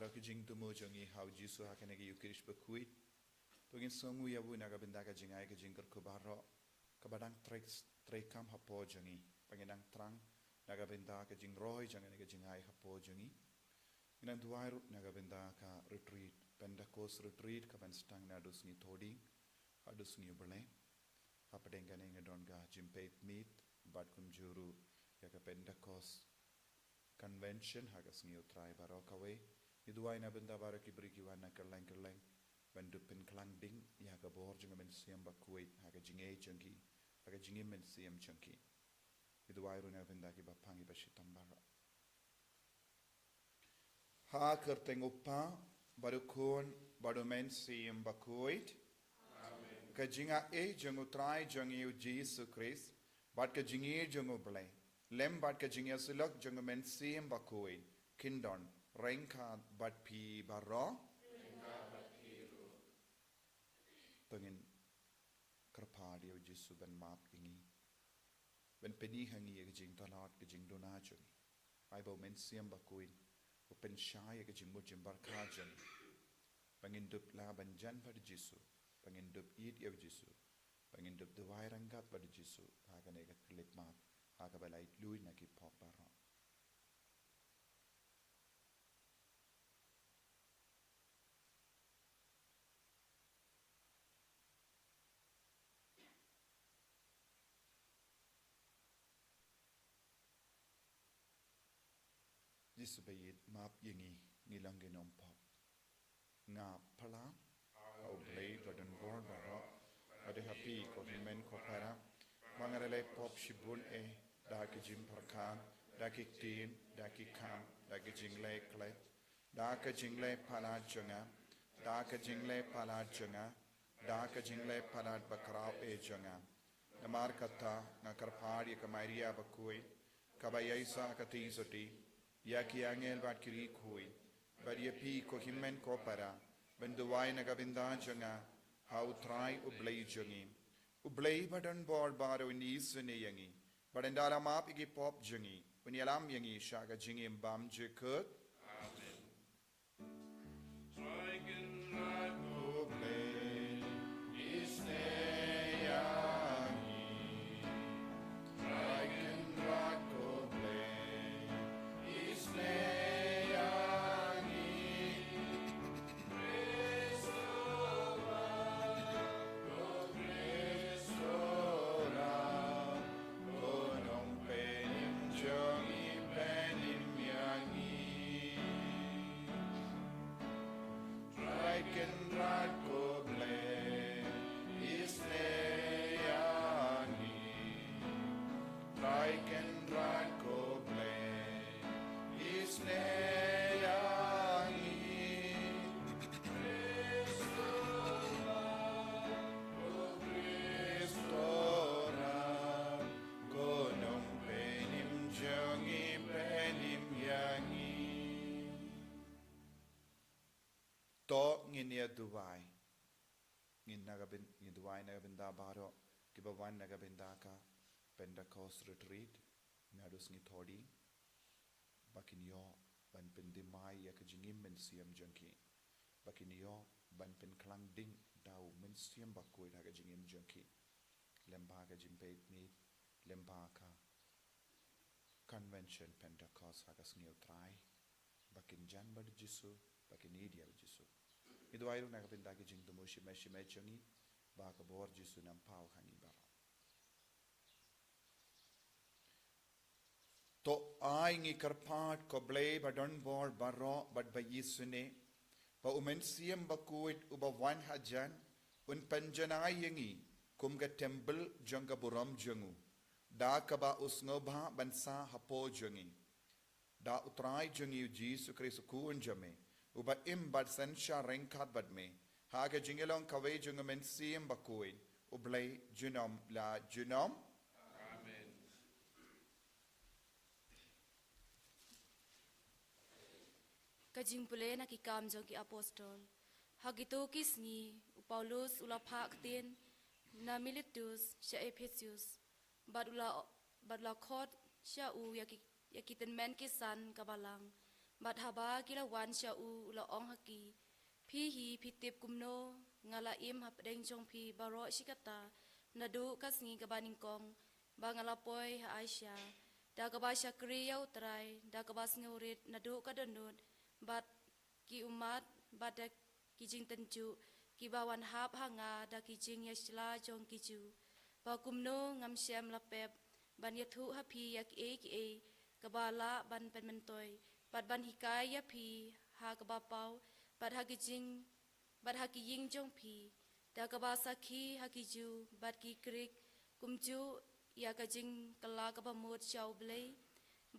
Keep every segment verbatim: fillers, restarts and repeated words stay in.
Ka jingthmu jong ngi ha u Jisu ha kane ka Ïukharist bakhuid. To ngin sngewnguh ïa u na ka bynta ka jingai ka jingkyrkhu baroh kaba dang trei, treikam hapoh jong ngi. Ba ngin nang thrang na ka bynta ka jingroi jong kane ka jingai hapoh jong ngi. Ngin nang duwai ruh na ka bynta ka retreat, Pentecost retreat, kaban sdang naduh sngi Thohdieng haduh sngi U Blei. Hapdeng kane nga don ka jingpeit miet bad kumjuh ruh ïa ka Pentecost Convention ha ka sngi U Trai baroh kawei. Ngi duwai na bynta baroh ki briew ki wan na kylleng kylleng ban dup pynkhlaiñ ding ïa ka bor jong ka Mynsiem Bakhuid ha ka jingim jong ki, ha ka jingim mynsiem jong ki. Ngi duwai ruh na bynta kiba pang kiba shitom baroh. Ha ka kyrteng U Kpa bad U Khun bad U Mynsiem Bakhuid. Ka jingaiei jong U Trai jong ngi U Jisu Khrist bad ka jingïeit jong U Blei lem bad ka jingïasyllok jong U Mynsiem Bakhuid kin don ryngkat bad phi baroh. To ngin kyrpad ïa U Jisu ban map ïa ngi, ban pyni ha ngi ïa ka jingtlot ka jingduna jong ngi. Ai ba U Mynsiem Bakhuid u pynshai ïa ka jingmut jingpyrkhat jong ngi, ba ngin dup lah ban jan bad U Jisu, ba ngin dup ïeit ïa U Jisu, ba ngin dup duwai ryngkat bad U Jisu ha kane ka khyllipmat ha kaba laitluid na ki pop baroh. Jisu ba ïeit, map ïa ngi, ngi long ki nongpop. Nga phla ha U Blei badonbor baroh bad ha phi ko hynmen ko para, ba nga la leh pop shibun eh, da ki jingpyrkhat, da ki ktien, da ki kam, da ki jingleh klet, da ka jingleh palat jong nga, da ka jingleh palat jong nga, da ka jingleh palat bakhraw eh jong nga. Namar kata nga kyrpad ïa ka Maria bakhuid, kaba ïaisah ka tieng sotti, ïa ki angel bad ki riewkhuid, bad ïa phi ko hynmen ko para, ban duwai na ka bynta jong nga ha U Trai U Blei jong ngi. U Blei badonbor baroh un isynei ïa ngi, bad ynda la map ïa ki pop jong ngi, un ïalam ïa ngi sha ka jingim bymjukut. Amen. Trai Kynrad ko Blei, isynei ïa ngi. Trai Kynrad ko Blei, isynei ïa ngi. Khrist u wan, ko Khrist u wan, ko Nongpynim jong ngi, pynim ïa ngi. Trai Kynrad ko Blei, isynei ïa ngi. Trai Kynrad ko Blei, isynei ïa ngi. Khrist u wan, ko Khrist u wan, ko Nongpynim jong ngi, pynim ïa ngi. To ngin ïa duwai. Ngin na ka byn-, ngin duwai na ka bynta baroh kiba wan na ka bynta ka Pentecost Retreat naduh sngi Thohdieng, ba kin ïoh ban pynthymmai ïa ka jingim mynsiem jong ki, ba kin ïoh ban pynkhlaiñ ding da U Mynsiem Bakhuid ha ka jingim jong ki, lem bad ka jingpeit miet, lem bad ka Convention Pentecost ha ka sngi U Trai, ba kin jan bad U Jisu, ba kin ïeit ïa U Jisu. Ngi duwai ruh na ka bynta ki jingthmu shimet shimet jong ngi, ba ka bor Jisu un nang paw ha ngi baroh. To ai ngi kyrpad ko Blei badonbor baroh bad ba isynei, ba U Mynsiem Bakhuid uba wan hajan un pynjanai ïa ngi kum ka templ jong ka burom jong u, da kaba u sngewbha ban sah hapoh jong ngi. Da U Trai jong ngi U Jisu Khrist U Khun jong me, uba im bad synshar ryngkat bad me ha ka jingïalong kawei jong U Mynsiem Bakhuid, U Blei junom la junom. Amen. Ka jingpule na Ki Kam jong ki Apostol. Ha kito ki sngi, u Paulus u la phah ktien na Miletus sha Ephesus, bad u la, bad u la khot sha u ïa ki, ïa ki tymmen ki san ka balang. Bad haba ki la wan sha u, u la ong ha ki, phi hi phi tip kumno nga la im hapdeng jong phi baroh shi katta, naduh ka sngi kaba nyngkong ba nga la poi ha Asia, da kaba shakri ïa U Trai, da kaba sngewrit naduh ka dohnud, bad ki ummat, bad da ki jingtynjuh kiba wan hap ha nga da ki jingïashla jong ki Jiw, ba kumno ngam shym la pep ban ïathuh ha phi ïa kiei kiei kaba lah ban pynmyntoi, bad ban hikai ïa phi ha kaba paw, bad ha ki jing, bad ha ki ïing jong phi, da kaba sakhi ha ki Jiw bad ki Grik, kumjuh ïa ka jingkylla kaba mut sha U Blei,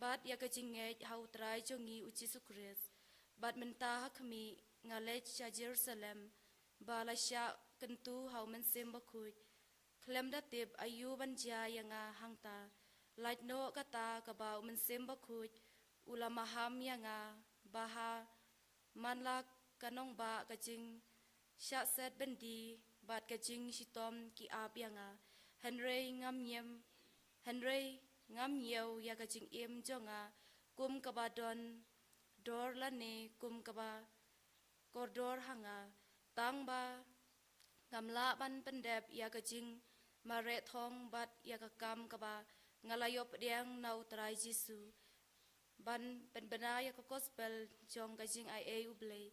bad ïa ka jingngeit ha U Trai jong ngi U Jisu Khrist. Bad mynta ha khmih, nga leit sha Jerusalem, ba la shah kyntu ha U Mynsiem Bakhuid, khlem da tip aïu ban jia ïa nga hangta, lait noh kata kaba U Mynsiem Bakhuid u la maham ïa nga, ba ha man la ka nongbah ka jingshah set byndi bad ka jingshitom ki ap ïa nga. Hynrei ngam ñiew, hynrei ngam ñiew ïa ka jingim jong nga kum kaba don dor lane kum kaba kordor ha nga, tang ba ngam lah ban pyndep ïa ka jingmareh thong bad ïa ka kam kaba nga la ïoh pdiang na U Trai Jisu, ban pynbna ïa ka gospel jong ka jingaiei U Blei.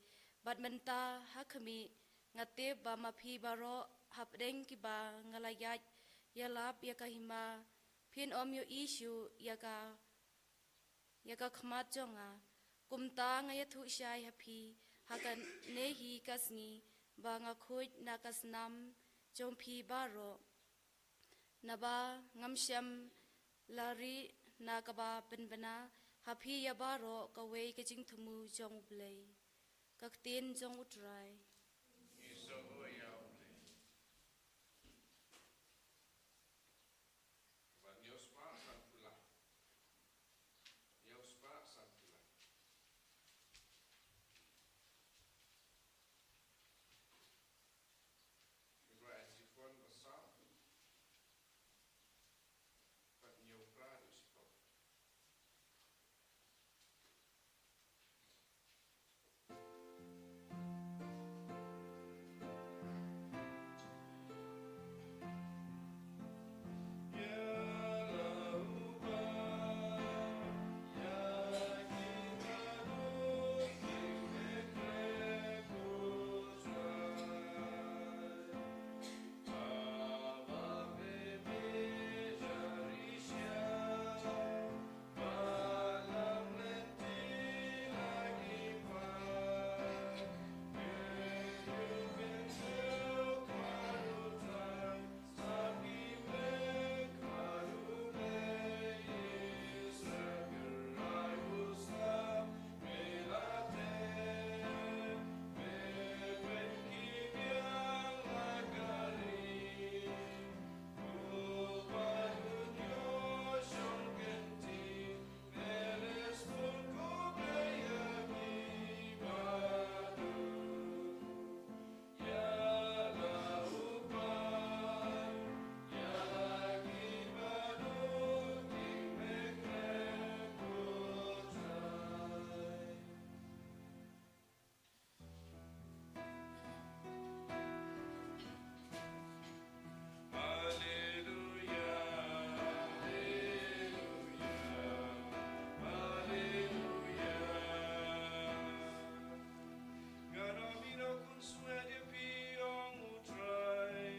Bad mynta ha khmih, nga tip ba ma phi baroh hapdeng kiba nga la ïaid ïalap ïa ka hima, phin ym ïohi shuh ïa ka ïa ka khmat jong nga. Kumta nga ïathuh shai ha phi ha kane hi ka sngi, ba nga khuid na ka snam jong phi baroh, naba ngam shym la rieh na kaba pynbna ha phi ïa baroh kawei ka jingthmu jong U Blei. Ka ktien jong U Trai. Ba ñiew spah san phew lai. Ñiew spah san phew lai. Ba ai chiffon ba saw. Ba ñiew phra du chiffon. Ngan ym ïehnoh khunswet ïa phi, ong U Trai.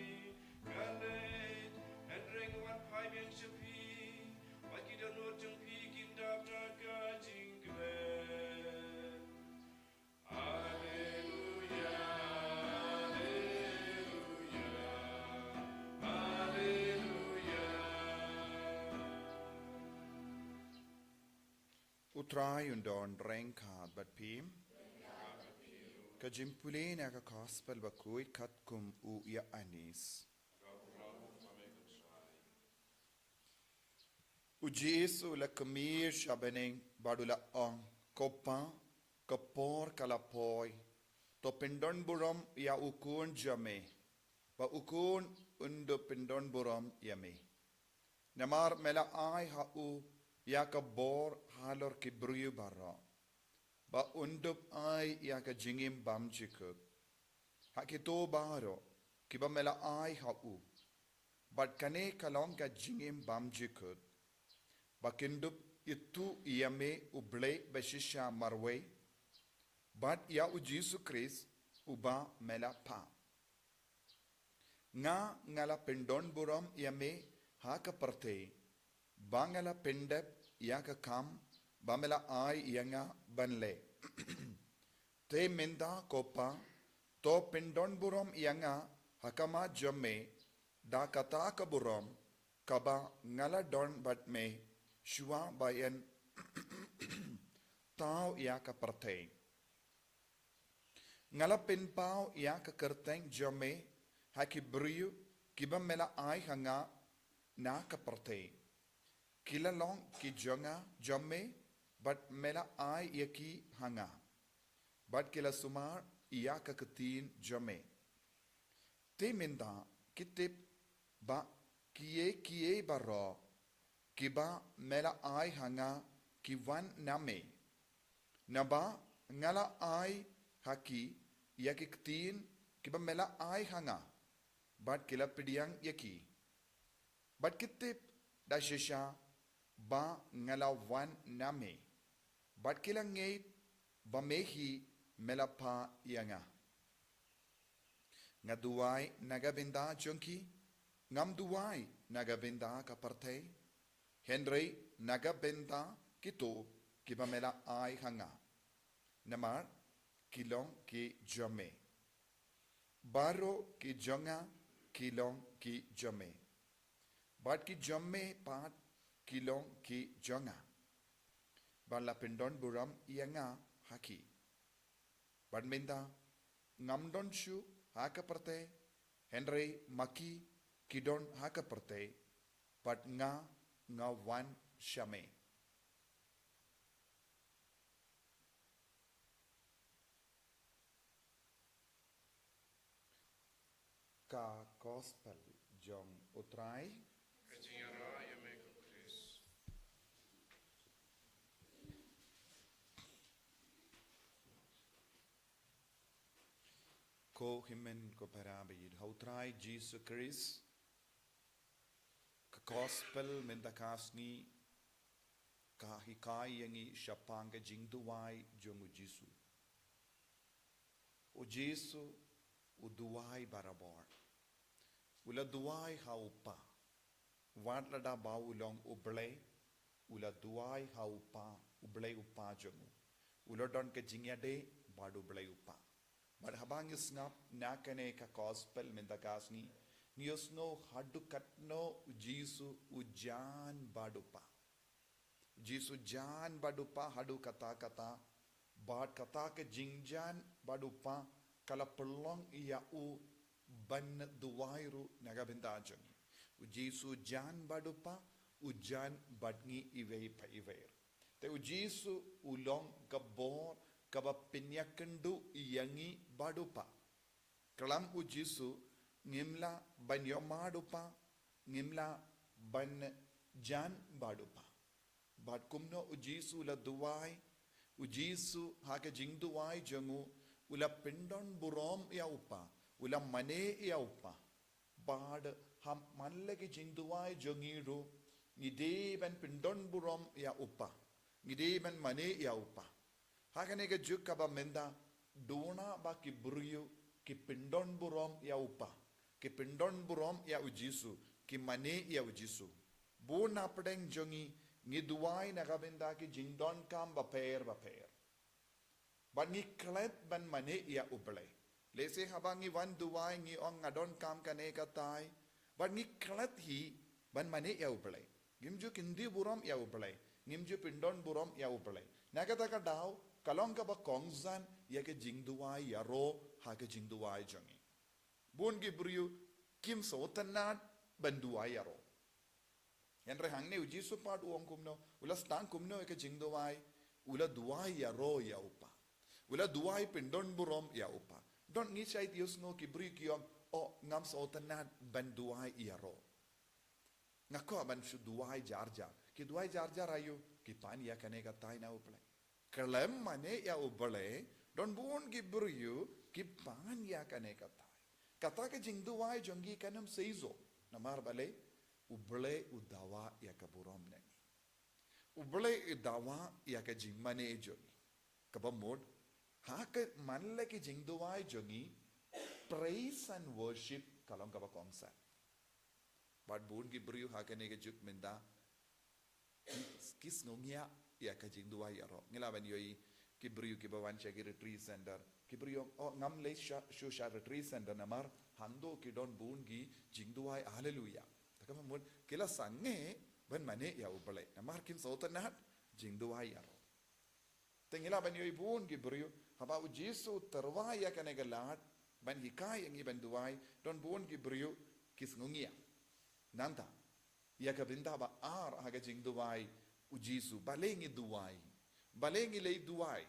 Ngan leit, hynrei ngan wan phai biang sha phi, bad ki dohnud jong phi kin dap na ka jingkmen. Alleluia, alleluia, alleluia. U Trai un don ryngkat bad phi. Ka jingpule na ka Gospel bakhuid katkum u Ïoannis. U Jisu u la kmie sha bneng bad u la ong, Ko Pa, ka por ka la poi. To pyndonburom ïa u khun jong me, ba u khun un da pyndonburom ïa me. Namar me la ai ha u ïa ka bor halor ki briew baroh. ba un dup ai ïa ka jingim bymjukut ha kito baroh kiba me la ai ha u. Bad kane ka long ka jingim bymjukut, ba kin dup ithuh ïa me, U Blei bashisha marwei, bad ïa U Jisu Khrist uba me la phah. Nga, nga la pyndonburom ïa me ha ka pyrthei, ba nga la pyndep ïa ka kam ba me la ai ïa nga ban leh. Te mynta ko Pa, to pyndonburom ïa nga ha khmat jong me, da kata ka burom kaba nga la don bad me shuwa ba yn thaw ïa ka pyrthei. Nga la pynpaw ïa ka kyrteng jong me ha ki briew kiba me la ai ha nga na ka pyrthei. Ki la long ki jong nga, jong me, bad me la ai ïa ki ha nga, bad ki la sumar ïa ka ktien jong me. Te mynta ki tip ba kiei kiei baroh kiba me la ai ha nga ki wan na me, naba nga la ai ha ki ïa ki ktien kiba me la ai ha nga, bad ki la pdiang ïa ki. Bad ki tip da shisha ba nga la wan na me, bad ki la ngeit ba me hi me la phah ïa nga. Nga duwai na ka bynta jong ki, ngam duwai na ka bynta ka pyrthei, hynrei na ka bynta kito kiba me la ai ha nga. Namar ki long ki jong me. Baroh ki jong nga ki long ki jong me, bad ki jong me pat ki long ki jong nga, ba la pyndonburom ïa nga ha ki. Bad mynta ngam don shuh ha ka pyrthei, hynrei ma ki ki don ha ka pyrthei, bad nga, nga wan sha me. Ka Gospel jong U Trai. Ka jingïarap ïa me ko Khrist. Ko hynmen ko para ba ïeit ha U Trai Jisu Khrist. Ka Gospel mynta ka sngi ka hikai ïa ngi shaphang ka jingduwai jong U Jisu. U Jisu u duwai barabor. U la duwai ha U Pa. Wat lada ba u long U Blei, u la duwai ha U Pa, U Blei U Pa jong u. U la don ka jingïadei bad U Blei U Pa. Bad haba ngi sngap na kane ka Gospel mynta ka sngi, ngi ïohsngew haduh katno U Jisu u jan bad U Pa. U Jisu jan bad U Pa haduh katta katta, bad kata ka jingjan bad U Pa ka la pynlong ïa u ban duwai ruh na ka bynta jong ngi. U Jisu jan bad U Pa, u jan bad ngi iwei pa iwei. Te U Jisu u long ka bor kaba pynïakynduh ïa ngi bad U Pa. Kyllum U Jisu ngim lah ban ïohmad U Pa, ngim lah ban jan bad U Pa. Bad kumno U Jisu u la duwai, U Jisu ha ka jingduwai jong u, u la pyndonburom ïa U Pa, u la mane ïa U Pa. Bad ha man la ki jingduwai jong ngi ruh, ngi dei ban pyndonburom ïa U Pa, ngi dei ban mane ïa U Pa. Ha kane ka juk kaba mynta, duna ba ki briew ki pyndonburom ïa U Pa, ki pyndonburom ïa U Jisu, ki mane ïa U Jisu, bun na pdeng jong ngi ngi duwai na ka bynta ki jingdonkam bapher bapher. Bad ngi klet ban mane ïa U Blei. Lehse haba ngi wan duwai ngi ong nga donkam kane katai. Bad ngi klet hi ban mane ïa U Blei. Ngim ju kyntiew burom ïa U Blei. Ngim ju pyndonburom ïa U Blei. Na kata ka daw, ka long kaba kongsan ïa ka jingduwai ïaroh ha ka jingduwai jong ngi. Bun ki briew kim sngewtynnad ban duwai ïaroh. Hynrei hangne U Jisu pat u ong kumno, u la sdang kumno ïa ka jingduwai, u la duwai ïaroh ïa U Pa. U la duwai pyndonburom ïa U Pa. Don ngi shait ïohsngew ki briew ki ong, oh, ngam sngewtynnad ban duwai ïaroh. Nga kwah ban shu duwai jar jar. Ki duwai jar jar aïu, ki pan ïa kane katai na U Blei. khlem mane ïa U Blei, don bun ki briew ki pan ïa kane ka thaiñ. Kata ka jingduwai jong ngi kan ym seisoh. Namar balei? U Blei u dawa ïa ka burom na ngi. U Blei u dawa ïa ka jingmane jong ngi. Kaba mut, ha ka man la ki jingduwai jong ngi, praise and worship ka long kaba kongsan. Bad bun ki briew ha kane ka juk mynta, ki, ki sngewngiah ïa ka jingduwai ïaroh. Ngi la ban ïohi ki briew kiba wan sha ki retreat center, ki briew, oh, ngam leit sha, shu sha retreat center namar hangto ki don bun ki jingduwai, haleluya. Te kaba mut, ki la sangeh ban mane ïa U Blei namar kim sngewtynnat jingduwai ïaroh. Te ngi lah ban ïohi bun ki briew, haba U Jisu u tyrwa ïa kane ka lad ban hikai ïa ngi ban duwai, don bun ki briew ki sngewngiah. Nangta, ïa ka bynta ba ar ha ka jingduwai U Jisu, balei ngi duwai, balei ngi leit duwai,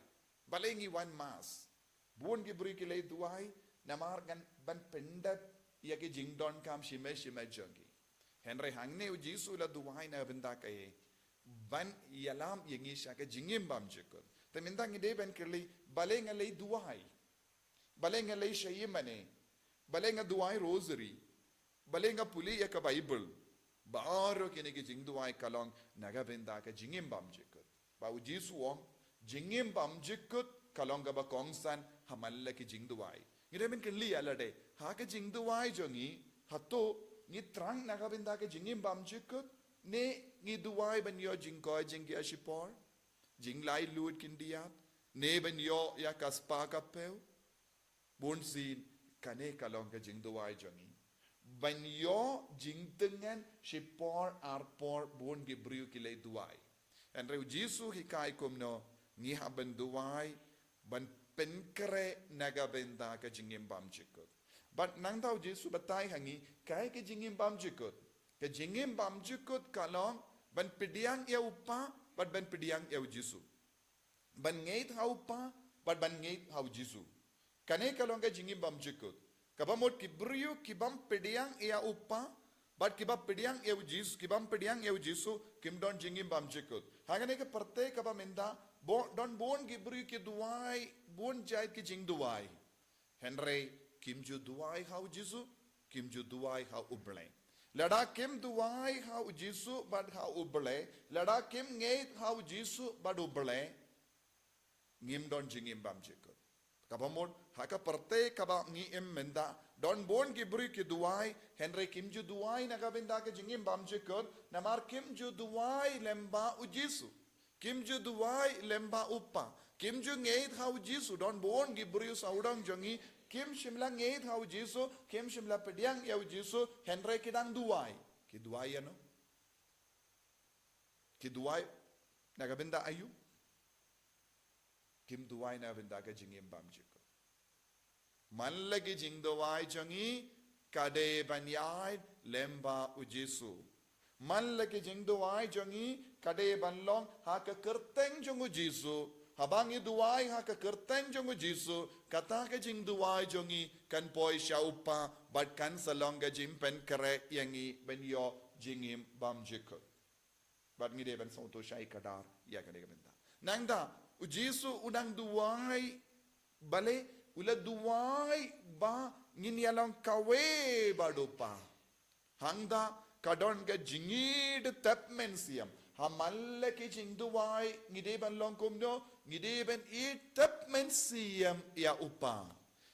balei ngi wan mass. Bun ki briew ki leit duwai namar kan ban pyndep ïa ki jingdonkam shimet shimet jong ki. Hynrei hangne U Jisu u la duwai na ka bynta kaei? Ban ïalam ïa ngi sha ka jingim bymjukut. Te mynta ngi dei ban kylli, balei nga leit duwai? Balei nga leit sha ïingmane? Balei nga duwai rosary? Balei nga pule ïa ka Baibl? Baroh kine ki jingduwai ka long na ka bynta ka jingim bymjukut. Ba U Jisu u ong, jingim bymjukut ka long kaba kongsan ha man la ki jingduwai. Ngi dei ban kylli ïa lade, ha ka jingduwai jong ngi, hato ngi thrang na ka bynta ka jingim bymjukut, ne ngi duwai ban ïoh jingkoit jingkhiah shipor, jinglaitluid khyndiat, ne ban ïoh ïa ka spah ka phew? Bunsien kane ka long ka jingduwai jong ngi. Ban ïoh jingtyngen shipor arpor, bun ki briew ki leit duwai. Hynrei U Jisu u hikai kumno ngi hap ban duwai, ban pynkhreh na ka bynta ka jingim bymjukut. Bad nangta U Jisu u batai ha ngi kaei ka jingim bymjukut. Ka jingim bymjukut ka long ban pdiang ïa U Kpa, bad ban pdiang ïa U Jisu. Ban ngeit ha U Kpa, bad ban ngeit ha U Jisu. Kane ka long ka jingim bymjukut. Kaba mut ki briew ki bym pdiang ïa U Kpa, bad ki bym pdiang ïa U Jisu, ki bym pdiang ïa U Jisu, kim don jingim bymjukut. Ha kane ka pyrthei kaba mynta, bo-, don bun ki briew ki duwai bun jait ki jingduwai. Hynrei kim ju duwai ha U Jisu, kim ju duwai ha U Blei. Lada kim duwai ha U Jisu bad ha U Blei, lada kim ngeit ha U Jisu bad U Blei, ngim don jingim bymjukut. Kaba mut, ha ka pyrthei kaba ngi im mynta, don bun ki briew ki duwai, hynrei kim ju duwai na ka bynta ka jingim bymjukut, namar kim ju duwai lyngba U Jisu. Kim ju duwai lyngba U Kpa. Kim ju ngeit ha U Jisu, don bun ki briew sawdong jong ngi, kim shym la ngeit ha U Jisu, kim shym la pdiang ïa U Jisu, hynrei ki dang duwai. Ki duwai ïano? Ki duwai na ka bynta aïu? Kim duwai na ka bynta ka jingim bymjukut. Man la ki jingduwai jong ngi ka dei ban ïaid lyngba U Jisu. Man la ki jingduwai jong ngi ka dei ban long ha ka kyrteng jong U Jisu. Haba ngi duwai ha ka kyrteng jong U Jisu, kata ka jingduwai jong ngi kan poi sha U Kpa, bad kan sa long ka jingpynkhreh ïa ngi ban ïoh jingim bymjukut. Bad ngi dei ban sngewthuh shai kdar ïa kane ka bynta. Nangta, U Jisu u dang duwai, balei u la duwai ba ngin ïa long kawei bad U Kpa. Hangta ka don ka jingïeid tep mynsiem. Ha man la ki jingduwai ngi dei ban long kumno, ngi dei ban ïeid tep mynsiem ïa U Kpa.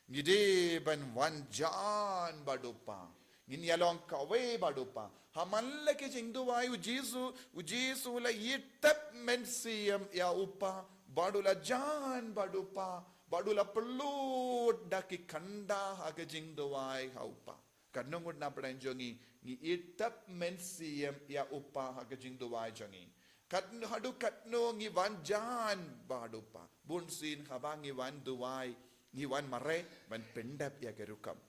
Ngi dei ban wan jan bad U Kpa. Ngin ïa long kawei bad U Kpa. Ha man la ki jingduwai U Jisu, U Jisu u la ïeid tep mynsiem ïa U Kpa, bad u la jan bad U Kpa, bad u la pynlut da ki khyndew ha ka jingduwai ha U Kpa. Katno ngut na pdeng jong ngi, ngi ïeid tep mynsiem ïa U Kpa ha ka jingduwai jong ngi. Katno, haduh katno ngi wan jan bad U Kpa. Bunsien haba ngi wan duwai, ngi wan mareh ban pyndep ïa ka rukom.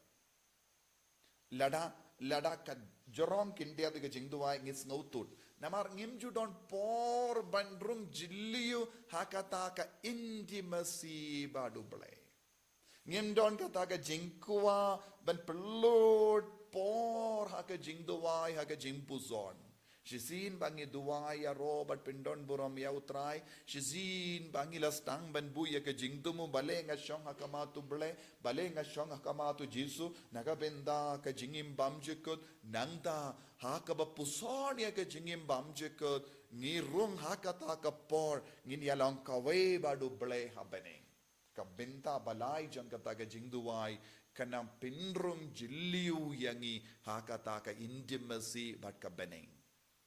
Lada, lada ka jrong khyndiat ka jingduwai ngi sngewthuh. Namar ngim ju don por ban rung jylliew ha kata ka intimacy bad U Blei. Ngim don kata ka jingkwah ban pynlut por ha ka jingduwai, ha ka jingpuson. Shisien ba ngi duwai ïaroh bad pyndon burom ïa U Trai, shisien ba ngi la sdang ban buh ïa ka jingthmu, balei nga shong ha khmat U Blei, balei nga shong ha khmat U Jisu, na ka bynta ka jingim bymjukut, nangta ha kaba puson ïa ka jingim bymjukut, ngi rung ha kata ka por, ngin ïalong kawei bad U Blei ha bneng. Ka bynta ba lai jong kata ka jingduwai, kan nang pynrung jylliew ïa ngi ha kata ka intimacy bad ka bneng.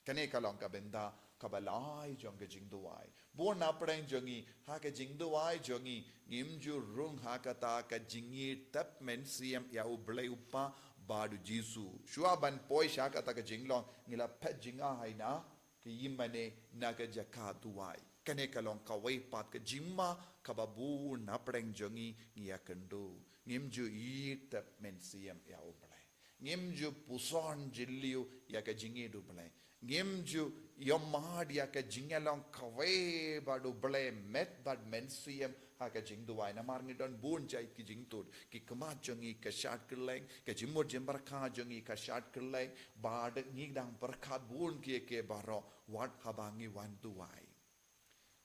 Kane ka long ka bynta kaba lai jong ka jingduwai. Bun na pdeng jong ngi, ha ka jingduwai jong ngi, ngim ju rung ha kata ka jingïatep mynsiem ïa U Blei U Kpa bad U Jisu. Shuwa ban poi sha kata ka jinglong, ngi la phet jingaiei na ka ïingmane, na ka jaka duwai. Kane ka long kawei pat ka jingma kaba bun na pdeng jong ngi ngi ïakynduh. Ngim ju ïatep mynsiem ïa U Blei. Ngim ju puson jylliew ïa ka jingïeit U Blei. Ngim ju ïohmad ïa ka jingïalong kawei bad U Blei met bad mynsiem ha ka jingduwai. Namar ngi don bun jait ki jingtut. Ki khmat jong ngi ka shad kylleng, ka jingmut jingpyrkhat jong ngi ka shad kylleng, bad ngi dang pyrkhat bun kiei kiei baroh wat haba ngi wan duwai.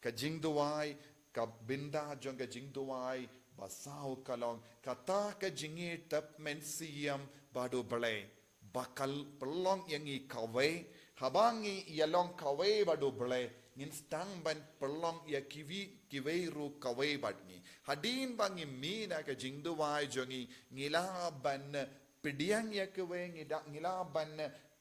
Ka jingduwai, ka bynta jong ka jingduwai ba saw ka long kata ka jingïatep mynsiem bad U Blei ba kan pynlong ïa ngi kawei. Haba ngi ïalong kawei bad U Blei, ngin sdang ban pynlong ïa kiwei kiwei ruh kawei bad ngi. Hadien ba ngi mih na ka jingduwai jong ngi, ngi lah ban pdiang ïa kiwei, ngi da, ngi lah ban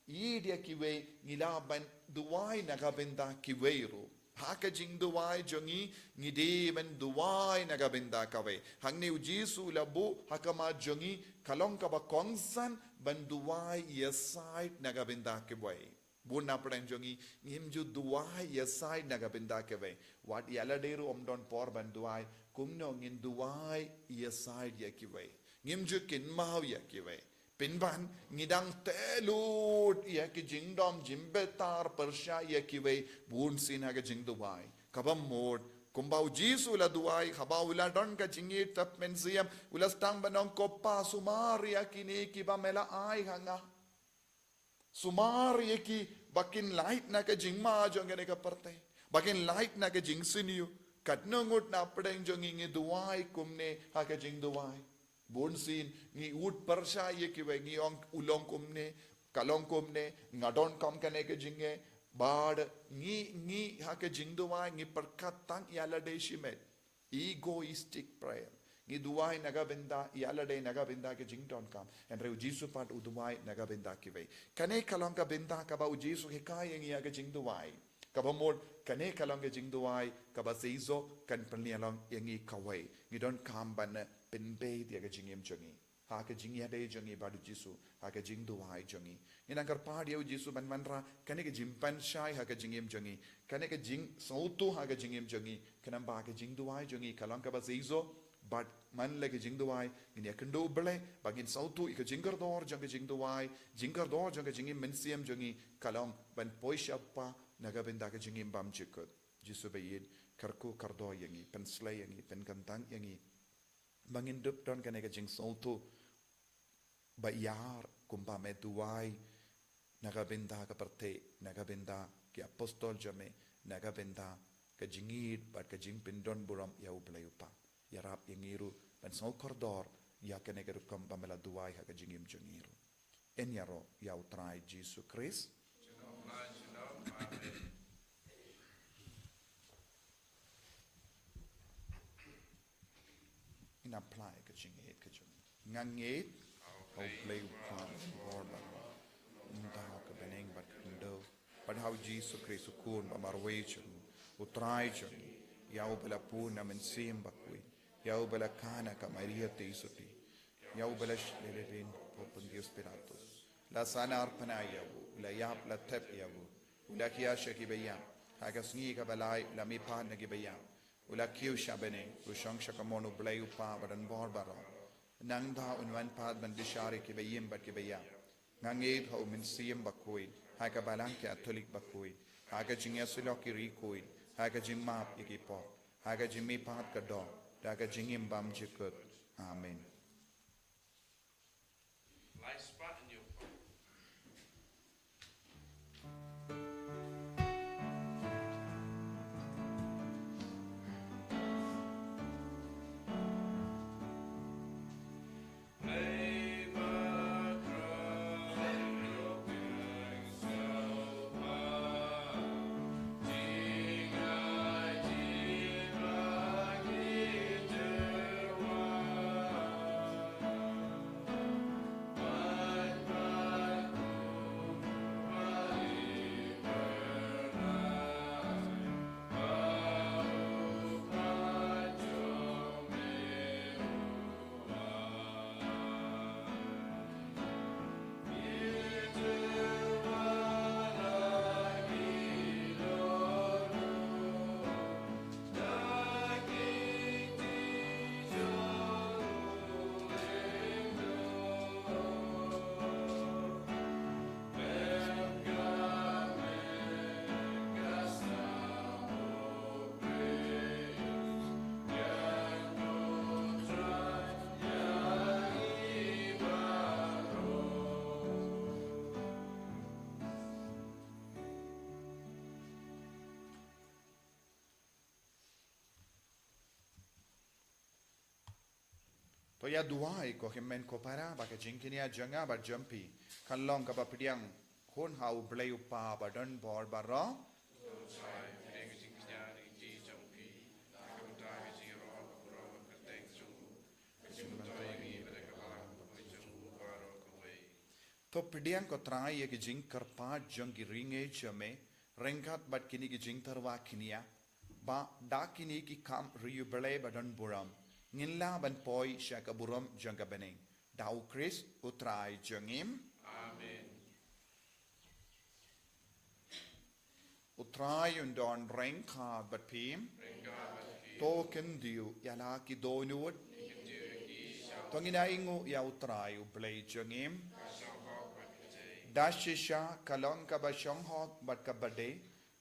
ïeit ïa kiwei, ngi lah ban duwai na ka bynta kiwei ruh. Ha ka jingduwai jong ngi, ngi dei ban duwai na ka bynta kawei. Hangne U Jisu u la buh ha khmat jong ngi ka long kaba kongsan ban duwai ïasaid na ka bynta kiwei. Bun na pdeng jong ngi, ngim ju duwai ïasaid na ka bynta kiwei. Wat ïa lade ruh ym don por ban duwai, kumno ngin duwai ïasaid ïa kiwei? Ngim ju kynmaw ïa kiwei. Pynban, ngi dang teh lut ïa ki jingdom jingbitar pyrshah ïa kiwei, bun sien ha ka jingduwai. Kaba mut, kumba U Jisu u la duwai, haba u la don ka jingïatep mynsiem, u la sdang ban ong, Ko Pa, sumar ïa kine kiba me la ai ha nga. Sumar ïa ki ba kin lait na ka jingma jong kane ka pyrthei, ba kin lait na ka jingsniew. Katno ngut na pdeng jong ngi ngi duwai kumne ha ka jingduwai? Bun sien ngi ud pyrshah ïa kiwei, ngi ong u long kumne, ka long kumne, nga donkam kane ka jingeh. Bad ngi, ngi ha ka jingduwai ngi pyrkhat tang ïa lade shimet. Egoistic prayer. Ngi duwai na ka bynta ïa lade, na ka bynta ka jingdonkam. Hynrei U Jisu pat u duwai na ka bynta kiwei. Kane ka long ka bynta kaba U Jisu u hikai ïa ngi ha ka jingduwai. Kaba mut, kane ka long ka jingduwai kaba shisha kan pynïalong ïa ngi kawei. Ngi donkam ban pynbeit ïa ka jingim jong ngi ha ka jingïadei jong ngi bad U Jisu, ha ka jingduwai jong ngi. Ngin nang kyrpad ïa U Jisu ban wanrah kane ka jingpynshai ha ka jingim jong ngi, kane ka jingsngewthuh ha ka jingim jong ngi, khnang ba ka jingduwai jong ngi ka long kaba shisha. Bad man la ka jingduwai, ngin ïakynduh U Blei ba ngin sngewthuh ïa ka jingkordor jong ka jingduwai, jingkordor jong ka jingim mynsiem jong ngi ka long ban poi sha U Kpa na ka bynta ka jingim bymjukut. Jisu ba ïeit, kyrkhu kordor ïa ngi, pynshlei ïa ngi, pynkyntang ïa ngi, ba ngin dup don kane ka jingsngewthuh ba ïar kumba me duwai na ka bynta ka pyrthei, na ka bynta ki apostol jong me, na ka bynta ka jingïeit bad ka jingpyndonburom ïa U Blei U Kpa. Ïarap ïa ngi ruh ban sngew kordor ïa kane ka rukom ba me la duwai ha ka jingim jong ngi ruh. Yn ïaroh ïa U Trai Jisu Khrist. Ngin apply ka jingngeit ka jong ngi. Nga ngeit ha U Blei U Kpa bor bor, u nongthaw ka bneng bad ka khyndew, bad ha U Jisu Khrist u Khun ba marwei jong u, U Trai jong ngi, ïa uba la bun na Mynsiem Bakhuid, ïa uba la khang na ka Maria Theisotti, ïa uba la shah lehse ha u Pontius Pilatus, la sahnarphna ïa u, la ïap, la thep ïa u, u la khia sha ki baïap, ha ka sngi kaba lai u la mihpat na ki baïap, u la kiew sha bneng, u shong sha kamon U Blei U Kpa badonbor baroh. Nangta un wan pat ban bishar ïa ki baïm bad ki baïap. Nga ngeit ha U Mynsiem Bakhuid, ha ka Balang Katholik bakhuid, ha ka jingïasyllok ki riewkhuid, ha ka jingmap ïa ki pop, ha ka jingmihpat ka doh, da ka jingim bymjukut. Amen. Ïa duwai ko hynmen ko para ba ka jingkñia jong nga bad jong phi kan long kaba pdiang hun ha U Blei U Kpa ba don bor baroh. To pdiang ko Trai ïa ki jingkyrpad jong ki ri ngeit jong me ryngkat bad kine ki jingtyrwa kñia, ba da kine ki kam ri U Blei ba don burom ngin lah ban poi sha ka burom jong ka bneng. Da U Khrist U Trai jong ngi. Amen. U Trai un don ryngkat bad phi. To khyndiat ïa la ki dohnud. To ngin ainguh ïa U Trai U Blei jong ngi. Da shisha ka long kaba shong hok bad kaba dei,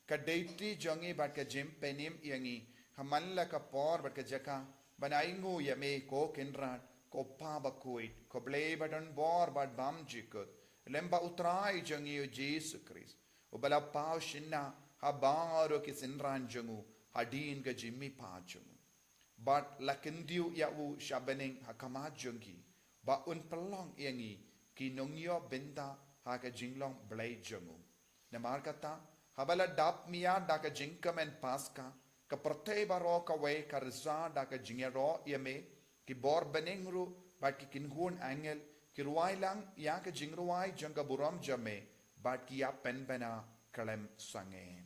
ka duty jong ngi bad ka jingpynim ïa ngi ha man la ka por bad ka jaka ban ainguh ïa me ko Kynrad, ko Pa bakhuid, ko Blei ba don bor bad bymjukut, lem bad U Trai jong ngi U Jisu Khrist, uba la paw shynna ha baroh ki synran jong u hadien ka jingmihpat jong u. Bad la khyndiat ïa u sha bneng ha khmat jong ki, ba un pynlong ïa ngi ki nongïoh bynta ha ka jinglong Blei jong u. Namar kata, haba la dap miat da ka jingkmen Paska, ka pyrthei baroh kawei ka risa da ka jingïaroh ïa me, ki bor bneng ruh bad ki kynhun angel ki rwai lang ïa ka jingrwai jong ka burom jong me, bad ki ïa pynbna khlem sangeh.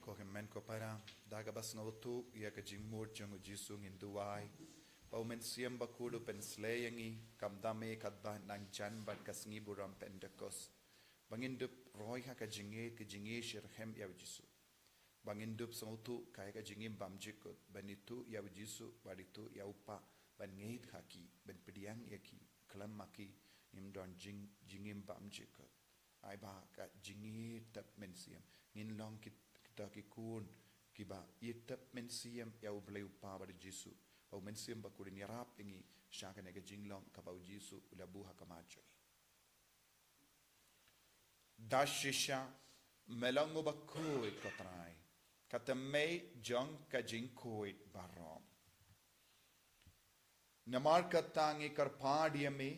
Ko hynmen ko para, da kaba sngewthuh ïa ka jingmut jong U Jisu ngin duwai ba U Mynsiem Bakhuid u pynsleh ïa ngi, kam da me katba nang jan bad ka sngi burom Pentekost, ba ngin dup roi ha ka jingngeit, ka jingngeit shitrhem ïa U Jisu. Ba ngin dup sngewthuh ka ïa ka jingim bymjukut, ban ithuh ïa U Jisu, ban ithuh ïa U Kpa, ban ngeit ha ki, ban pdiang ïa ki, khlem ma ki ngim don jing, jingim bymjukut. Ai ba ka jingitep mynsiem ngin long ki, kita ki khun kiba itep mynsiem ïa U Blei U Kpa bad U Jisu, ba U Mynsiem Bakhuid un ïarap ïa ngi sha kane ka jinglong kaba U Jisu u la buh ha khmat jong ngi. Da shisha, me long uba khuid ko Trai, ka thymmei jong ka jingkhuid baroh. Namar kata ngi kyrpad ïa me,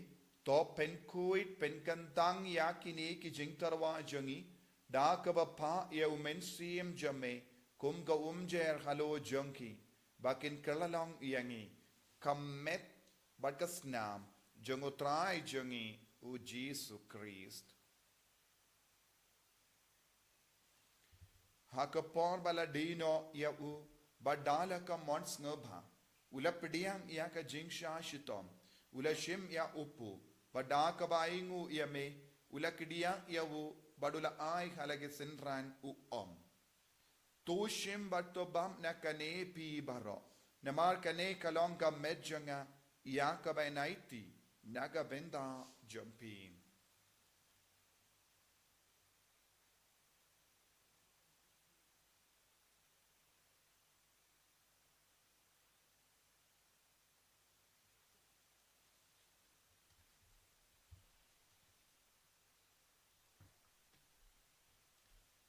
to pynkhuid pynkyntang ïa kine ki jingtyrwa jong ngi da kaba phah ïa U Mynsiem jong me kum ka umjer halor jong ki, ba kin kylla long ïa ngi ka met bad ka snam jong U Trai jong ngi U Jisu Khrist. Ha ka por ba la die noh ïa u, bad da la ka mon sngewbha, u la pdiang ïa ka jingshah shitom, u la shim ïa u puk, bad da kaba ainguh ïa me, u la kdiah ïa u, bad u la ai ha la ki synran, u ong: To shim bad to bam na kane phi baroh, namar kane ka long ka met jong nga, ïa kaba yn aiti na ka bynta jong phi.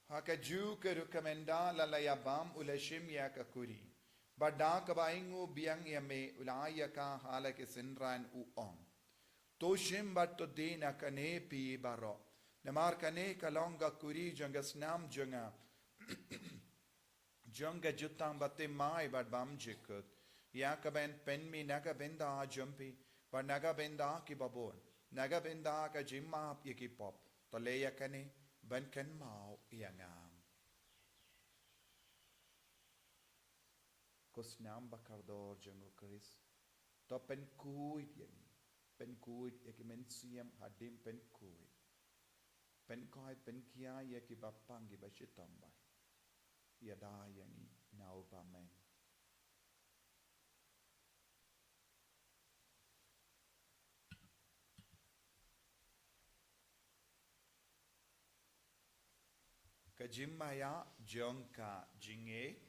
Ha kajuh ka rukom ynda la la ïa bam u la shim ïa ka kuri, bad da kaba ainguh biang ïa me u la ai ïa ka ha la ki synran u ong: To shim bad to die na kane phi baroh, namar kane ka long ka kuri jong ka snam jong nga, jong ka jutang ba thymmai bad bymjukut, ïa kaban pynmih na ka bynta jong phi bad na ka bynta kiba bun, na ka bynta ka jingmap ïa ki pop. To leh ïa kane ban kynmaw ïa nga. Ko snam ba kordor jong U Khrist, to pynkhuid ïa ngi, pynkhuid ïa ki mynsiem hadien, pynkhuid, pynkhuid, pynkhia ïa kiba pang, kiba shitom bha. Ïada ïa ngi na u bymman. Ka jingmaïa jong ka jingngeit.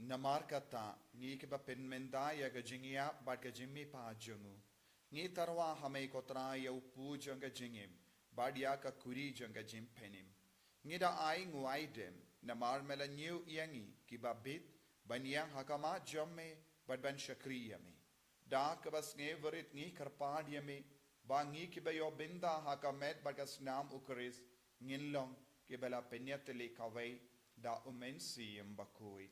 Namar kata, ngi kiba pynmynta ïa ka jingïap bad ka jingmihpat jong u, ngi tyrwa ha me ko Trai ïa u kpu jong ka jingim bad ïa ka kuri jong ka jingpynim. Ngi da ai nguaidem namar me la ñiew ïa ngi kiba bit ban ïeng ha khmat jong me bad ban shakri ïa me. Da kaba sngewrit ngi kyrpad ïa me ba ngi kiba ïoh bynta ha ka met bad ka snam U Khrist ngin long kiba la pynïatylli kawei da U Mynsiem Bakhuid.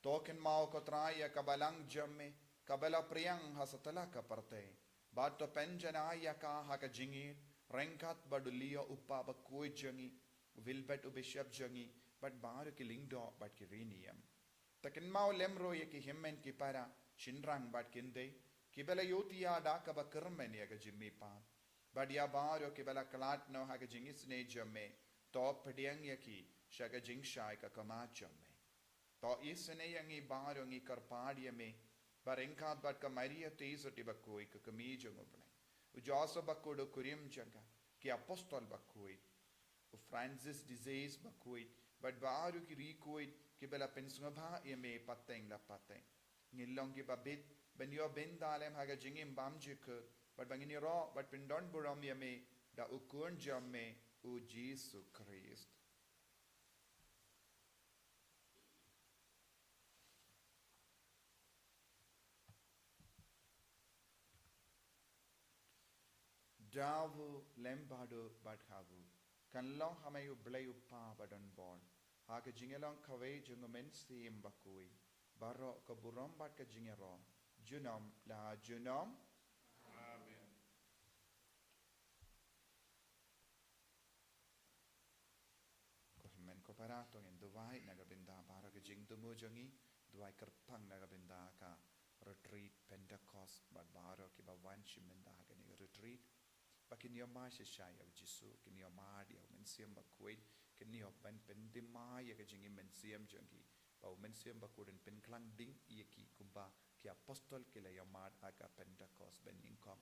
To kynmaw ko Trai ïa ka balang jong me kaba la pdiang ha satlak ka pyrthei, bad to pynjanai ïa ka ha ka jingïeit ryngkat bad u Leo u Kpa Bakhuid jong ngi, u Wilbert u Bishop jong ngi, bad baroh ki lyngdoh bad ki riewniam. To kynmaw lem ruh ïa ki hynmen ki para, shynrang bad kynthei kiba la ïohthiah da kaba kyrmen ïa ka jingmihpat, bad ïa baroh kiba la khlad noh ha ka jingisynei jong me. To pdiang ïa ki sha ka jingshai ka khmat jong me. To isynei ïa ngi baroh, ngi kyrpad ïa me, ba ryngkat bad ka Maria Theisotti Bakhuid, ka Kmie jong U Blei, u Joseph Bakhuid u kurim jong ka, ki Apostol Bakhuid, u Francis de Sales Bakhuid, bad baroh ki riewkhuid kiba la pynsngewbha ïa me pateng la pateng, ngin long kiba bit ban ïoh bynta lem ha ka jingim bymjukut, bad ba ngin ïaroh bad pyndonburom ïa me da u Khun jong me, u Jisu Khrist. Da u lem bad u bad ha u, kan long ha me U Blei U Kpa badonbor, ha ka jingïalong kawei jong U Mynsiem Bakhuid, baroh ka burom bad ka jingïaroh junom la junom. Amen. Ko hynmen ko para, to ngin duwai na ka bynta baroh ka jingthmu jong ngi, duwai kyrpang na ka bynta ka retreat Pentecost bad baroh kiba wan shim bynta ha kane ka retreat, ba kin ïohmad shisha ïa U Jisu, kin ïohmad ïa U Mynsiem Bakhuid, kin ïoh ban pynthymmai ïa ka jingim mynsiem jong ki, ba U Mynsiem Bakhuid un pynkhlang ding ïa ki kumba ki Apostol ki la ïohmad ha ka Pentecost banyngkong.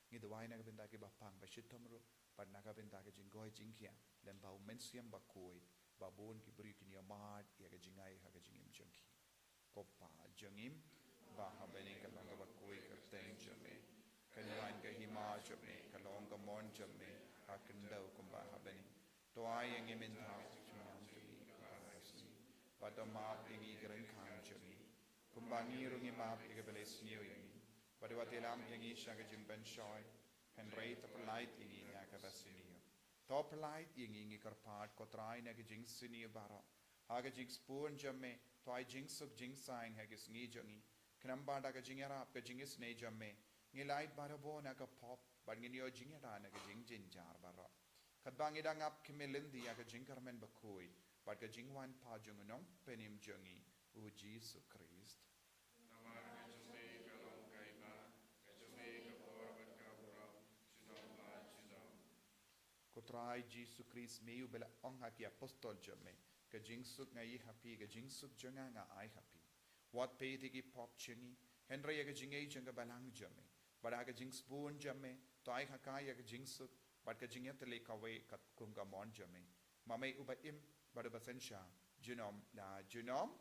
Ngi duwai na ka bynta kiba pang ba shitom ruh, bad na ka bynta ka jingkoit jingkhiah, lem bad U Mynsiem Bakhuid, ba bun ki briew kin ïohmad ïa ka jingai ha ka jingim jong ki. Ko Pa jong ngi ba ha bneng, ka long kaba khuid ka kyrteng jong me. Kan wan ka hima jong me, ka long ka mon jong me ha khyndew kumba ha bneng. To ai ïa ngi mynta u khynnah jong ngi kaba ar ka sngi, bad to map ïa ngi ki ryngkang jong ngi, kumba ngi ruh ngi map ïa kiba leh sniew ïa ngi. Bad wat ïalam ïa ngi sha ka jingpynshoi, hynrei to pyllait ïa ngi na kaba sniew. To pyllait ïa ngi, ngi kyrpad ko Trai, na ki jingsniew baroh. Ha ka jingsbun jong me to ai jingsuk jingsaiñ ha ki sngi jong ngi. Khnang ba da ka jingïarap ka jingisynei jong me, ngi lait barabor na ka pop, bad ngin ïoh jingïada na ki jingjynjar baroh. Katba ngi dang ap khmih lynti ïa ka jingkyrmen bakhuid bad ka jingwan pat jong u Nongpynim jong ngi, u Jisu Khrist. Namar ka jong me ka long ka hima, ka jong me ka bor bad ka burom, junom la junom. Ko Trai Jisu Khrist, me uba la ong ha ki Apostol jong me, ka jingsuk nga ïa ha phi, ka jingsuk jong nga nga ai ha phi. Wat peit ïa ki pop jong ngi, hynrei ïa ka jingngeit jong ka balang jong me. Bad ha ka jingsbun jong me to ai ha ka ïa ka jingsuk bad ka jingïatylli kawei katkum ka mon jong me. Ma me uba im, Bad uba synshar junom la junom.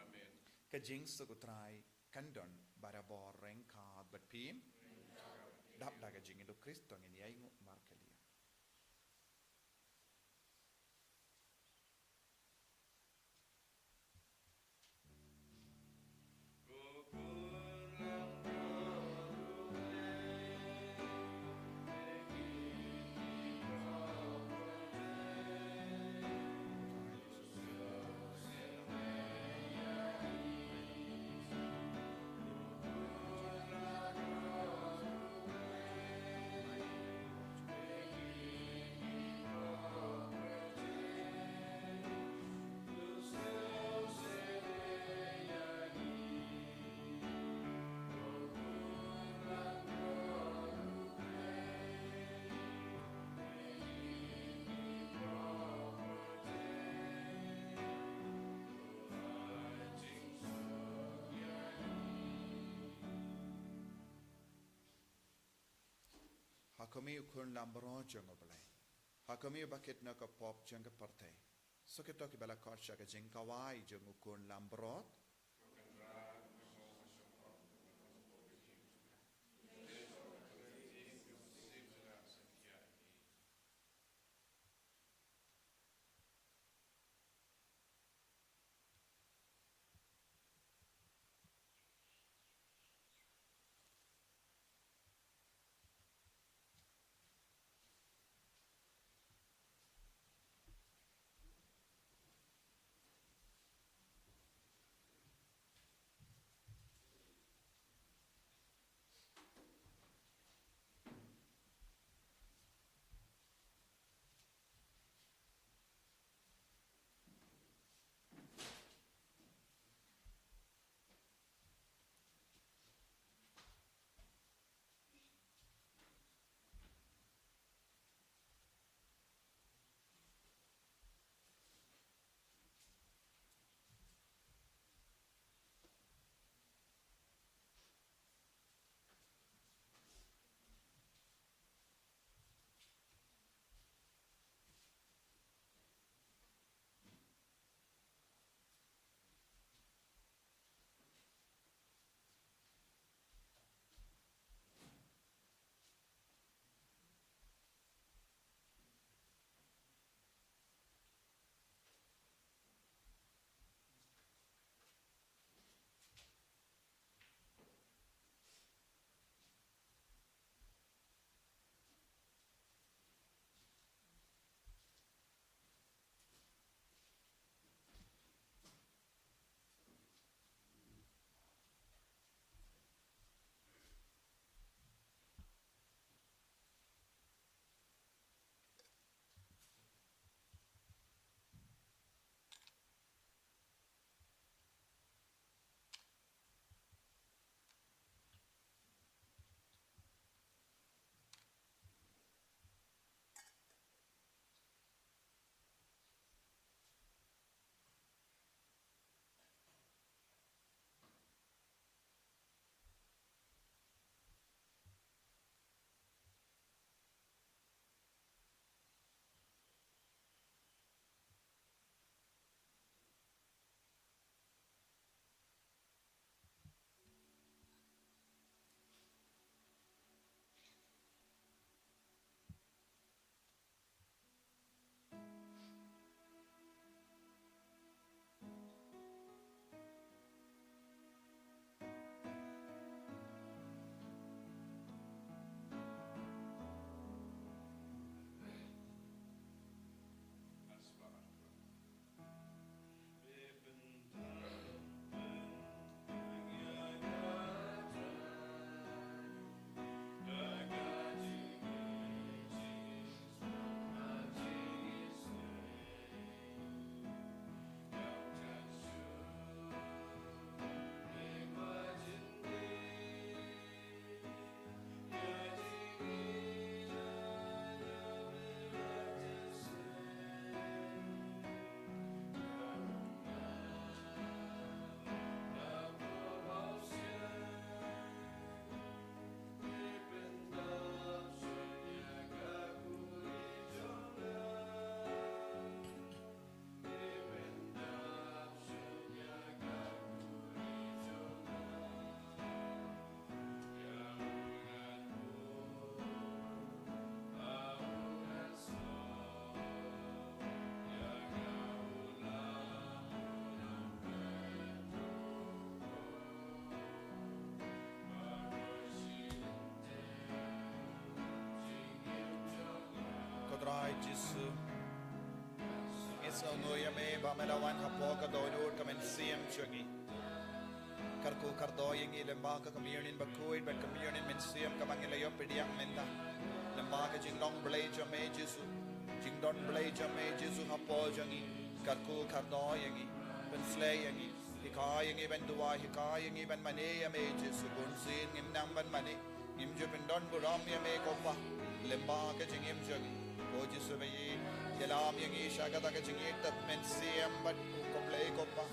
Amen. Ka jingsuk U Trai kan don barabor ryngkat bad phi. Dap da ka jingïaroh Khrist to ngin ïainguh markylliang. Ha khmih, U Khun Lambrot jong U Blei. Ha khmih, uba kit na ka pop jong ka pyrthei. Soh kito kiba la khot sha ka jingkawai jong U Khun Lambrot. Jisu. Ngi sngewnguh ïa me ba me la wan hapoh ka dohnud ka mynsiem jong ngi. Kyrkhu kyrdoh ïa ngi lyngba ka Communion bakhuid bad Communion mynsiem kaba ngi la ïoh pdiang mynta. Lyngba ka jinglong Blei jong me Jisu. Jingdon Blei jong me Jisu hapoh jong ngi. Kyrkhu kyrdoh ïa ngi. Pynshlei ïa ngi. Hikai ïa ngi ban duwai, hikai ïa ngi ban mane ïa me Jisu. Bunsien ngim nang ban mane. Ngim ju pyndon burom ïa me ko Pa. Lyngba ka jingim jong ngi. Ko Jisu ba ïeit. Ïalam ïa ngi sha kata ka jingïeit tep mynsiem bad ko Blei ko Pa.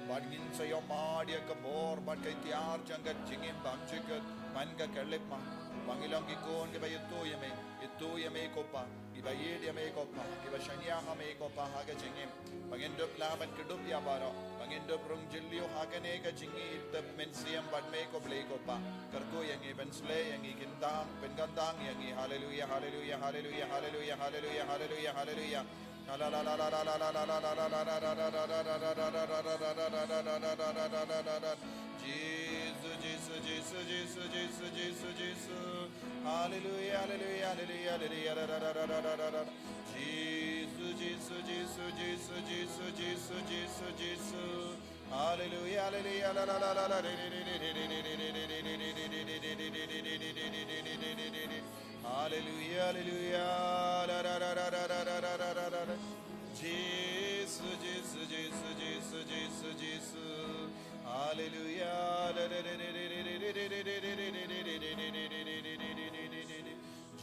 Bad ngin sa ïohmad ïa ka bor bad ka iktiar jong ka jingim bymjukut man ka khyllipmat. Ba ngin long ki khun kiba ithuh ïa me. Ithuh ïa me ko Pa. Kiba ïeit ïa me ko Pa. Kiba shaniah ha me ko Pa ha ka jingim. Ba ngin dup lah ban kdup ïa baroh. Ba ngin dup rung jylliew ha kane ka jingïeit tep mynsiem bad me ko Blei ko Pa. Kyrkhu ïa ngi, pynshlei ïa ngi, kyntang, pynkyntang ïa ngi. Haleluia, haleluia, haleluia, haleluia, haleluia, haleluia, haleluia. Jisu, Jisu, Jisu, Jisu, Jisu, Jisu, Jisu. Haleluia, haleluia, haleluia, haleluia. Jisu, Jisu, Jisu, Jisu, Jisu, Jisu, Jisu, Jisu. Haleluia, haleluia, la, la, la, la, la. Haleluia, haleluia. La, la, la, la. Jisu, Jisu, Jisu, Jisu, Jisu, Jisu. Haleluia. La, la, la, la.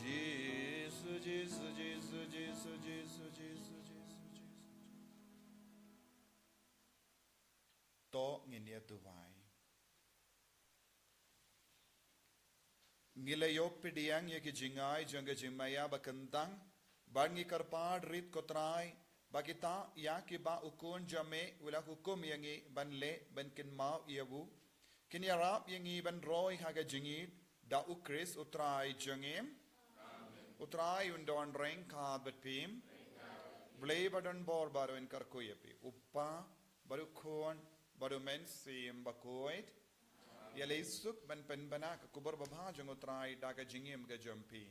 Jisu, Jisu, Jisu, Jisu, Jisu, Jisu, Jisu, Jisu. To ngin ïa duwai. Ngi la ïoh pdiang ïa ki jingai jong ka jingmaïa ba kyntang, bad ngi kyrpad rit ko Trai, ba kita ïa kiba u Khun jong me u la hukum ïa ngi ban leh ban kynmaw ïa u. Kin ïarap ïa ngi ban roi ha ka jingïeit da u Khrist u Trai jong ngi. U Trai un don ryngkat bad phi. Blei ba don bor baroh un kyrkhu ïa phi. U Kpa, bad u Khun, bad u Mynsiem Bakhuid. Ïaleh suk ban pynbna ka khubor babha jong u Trai da ka jingim ka jong phi.